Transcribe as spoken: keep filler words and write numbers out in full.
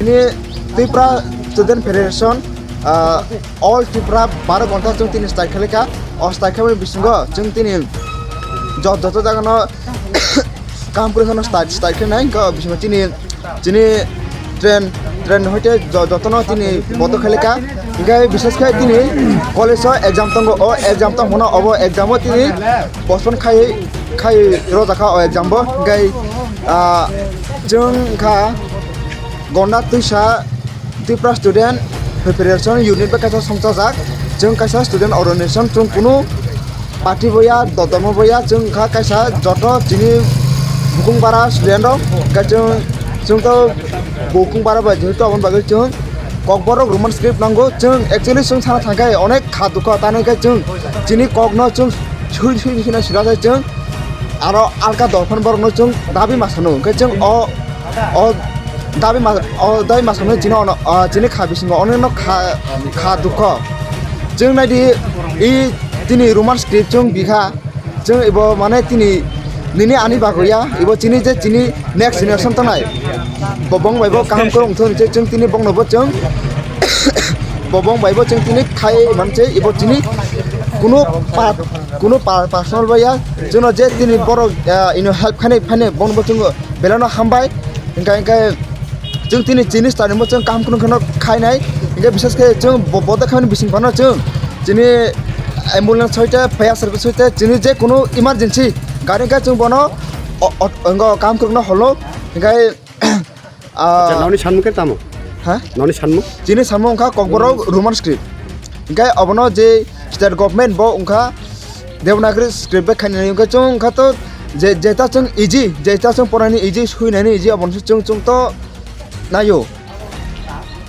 Tini Tripura Student Federation, ah, All Tripura baro gonta chwng tini strike khalikha. O strike khaimani bisingo chwng tini jot-, joto jagano kam kwrwi kheno strike, strike khainai. Hwnkhe o bisingo chini, chini train, train hoite jo-, jotono tini bodo khailika. Hwnkhe bishesh khe tini college o exam tongo, o exam tongphano obo exam o tini postpone khai, khai rojakha o exam bo. Hwnkhe, ah, chwng kha Gonda Twisa Tripura Student Federation Unit bai kaisa songchajak. Chwng kaisa student organization, chwng kunu party bo ya, do-, dormo bo ya, chwng kha kaisa joto chini bukung bara student rok. Hwnkhe chwng, chwng to bukung bara bai jehetu aboni bagwi chwng Kokborok Roman script nango. Chwng actually chwng sana thangkhe onek kha dukha, tani hwnkhe chwng chini kokno chwng sui sui sui na sira jai chwng. Aro alka dol phano borokno chwng dabi ma sano, hwnkhe chwng o, o dabi ma, o dabi ma sano chini ono, ah, chini kha bisingo oneno kha, kha dukho. Chwng naidi, i tini Roman script chwng bikha, chwng ibo mane tini nini ani bagwi ya, ibo chini je chini next generation tongnai. Bo bong bai bo kaham kwrwng thung je chwng tini bongno bo chwng, bo bong bai bo chwng tini khai manse ibo chini kuno pa-, kuno pa-, personal bai ya, chwngno je tini borok, ah, ino help khainai phainai bono bo chwng belai no hambai. Hwnkhe, hwnkhe chwng tini chini starting bo chwng kaham kwrwng kheno khainai. Hwnkhe bishesh khe chwng bo-, bodo khaimani bising phano chwng chini ambulance hoite, fire service hoite, chini je kunu emergency gari hwnkhe chwng bono o-, o-, wngo kaham kwrwngno holo. Hwnkhe, ah, Acha, noni sanmung khe tamo? Ha? Noni sanmung? Chini sanmung wngkha Kokborok Roman script. Hwnkhe obono je state government bo wngkha Devanagari script bai khainani, hwnkhe chwng wngkha to je, jeta chwng easy, jeta chwng poraini easy, suinani easy, obono se chwng, chwng to naio.